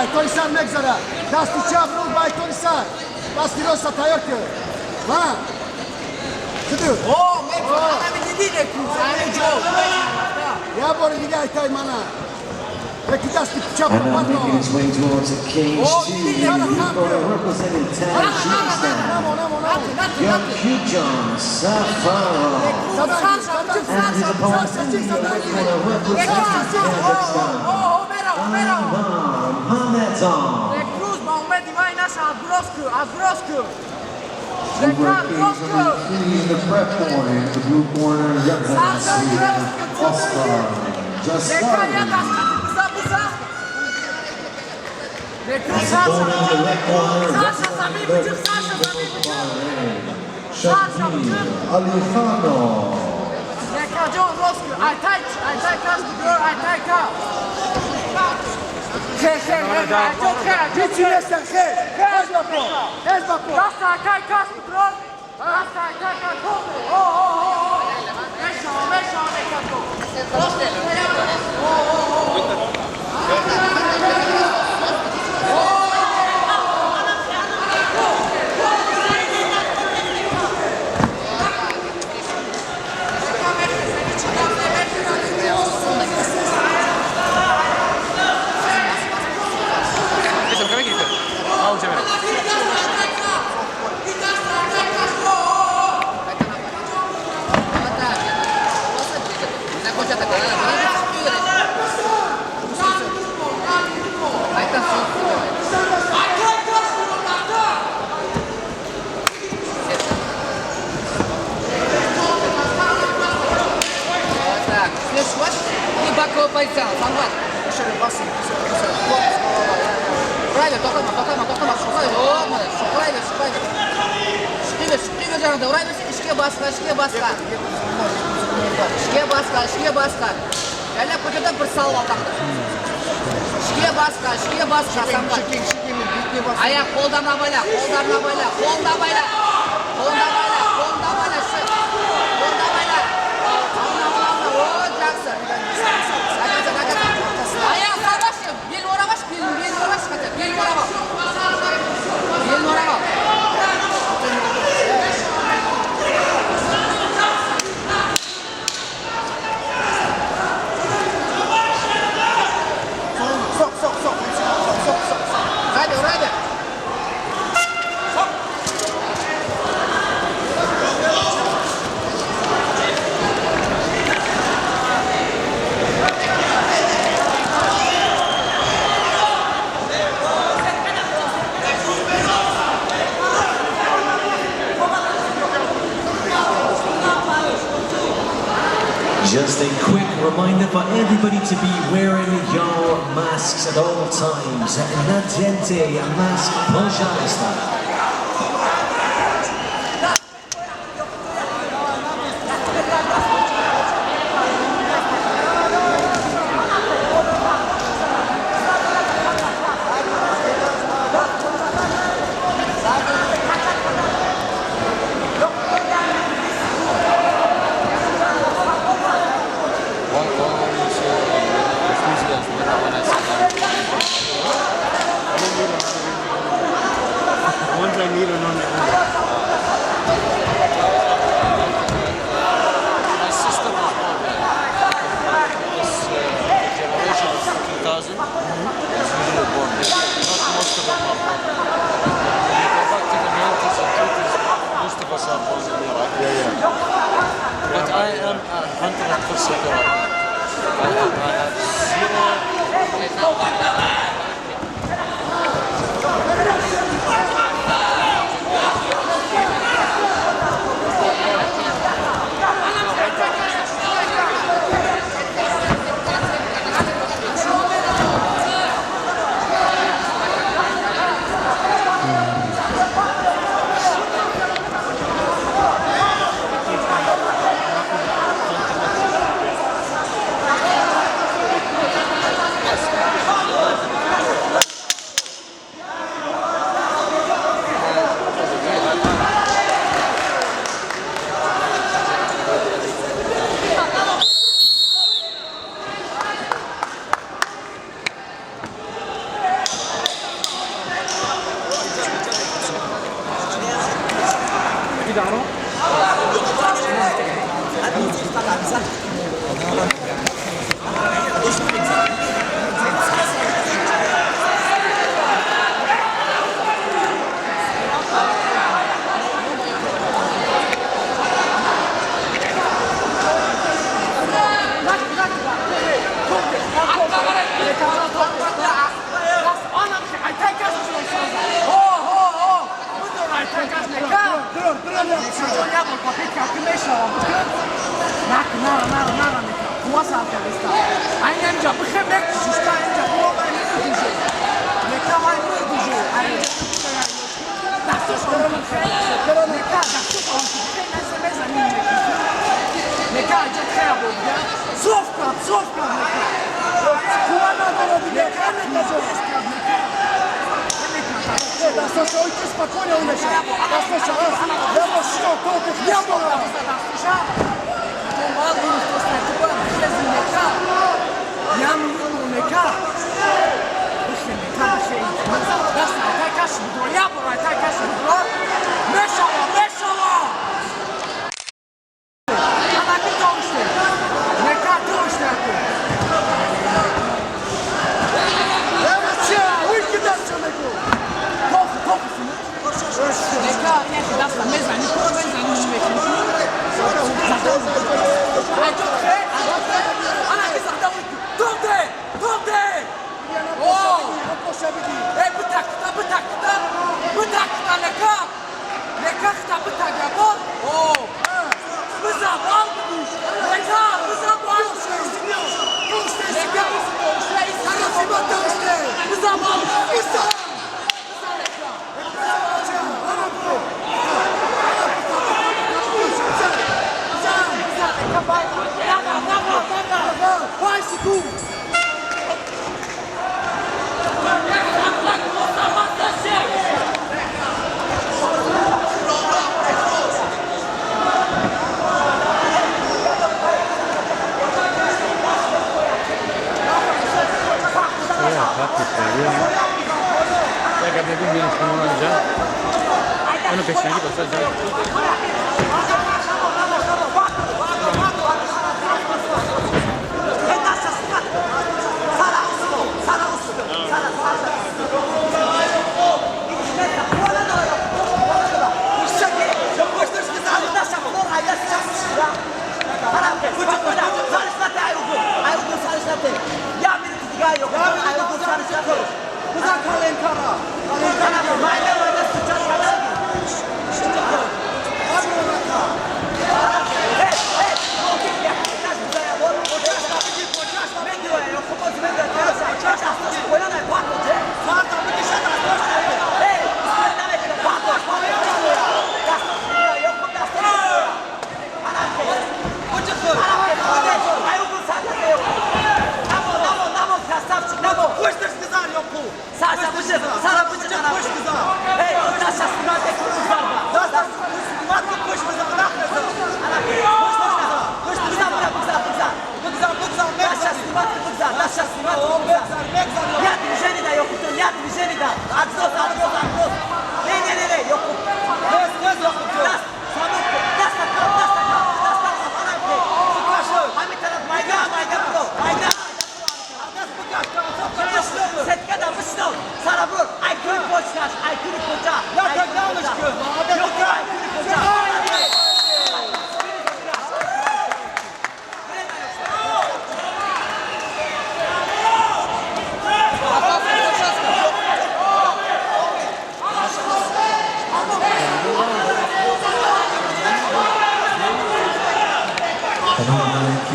Айтори сар мегзара. Дасти чап руд ба айтори сар. Дасти роста тайёр кун. Ва. Куду. О, мекунам диди некрӯз, ҳамин ҷо. Я бори дига айтай мана. Яки дасти чап And now making his way towards cage two, we've got a representing Tajikistan, Намо, намо, намо. Yakubjon Safarov. And his opponent in the red corner representing Kazakhstan, Anvar Mamedov. Некрӯз ба умеди ман наша аброс ку, аброс ку. Over at cage number three in the prep corner, in the blue corner, representing Oscar Jasari. His opponent in the red corner, representing the Bahrain, Shakir Alikhanov. Некаҷон рост ку, айтай, айтай кас бугор, айтай ка. Хе, хе, хе, айҷон, хе, айҷон. Ҳичи нестан, хе. Ҳез ба по. Ҳез ба по. Даста айтай кас бугор. Даста айтай кас. О, о, о, о. Мешава, мешава, некаҷон. О, о, о. Аяқ қолдарына байла, қолдарына байла, қолына байла, қолына байла, қолына байла, қолына байла. О, жақсы. Аяқ салбашы, бел орабашы, бел орабашы, хотя, бел орап ал. Белін орап ал. Соқ, соқ, соқ. Соқ, соқ, соқ. Ұра бер, ұра бер. Just a quick reminder for everybody to be wearing your masks at all times. Наденьте маск, пожалуйста. Once I need a non.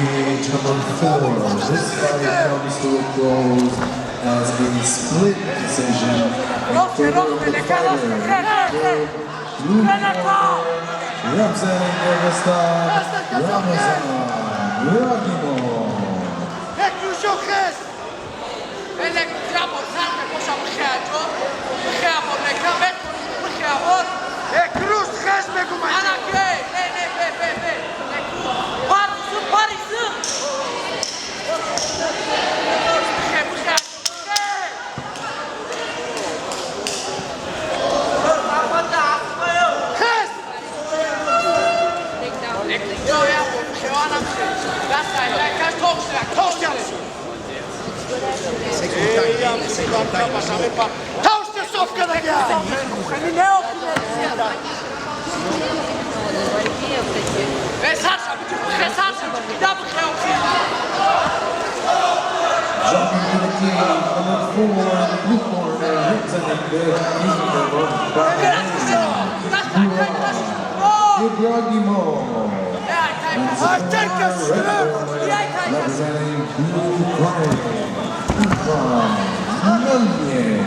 Cage number 4. This fight comes to a close as a split decision in favor of the fighter. Blue corner, representing Kyrgyzstan, Ramazan Ragimov. Jumping to the cage, number 4 in the blue corner, representing the Kingdom of Bahrain, Ibragimov. And the red corner, representing blue corner, Ikram Naliev.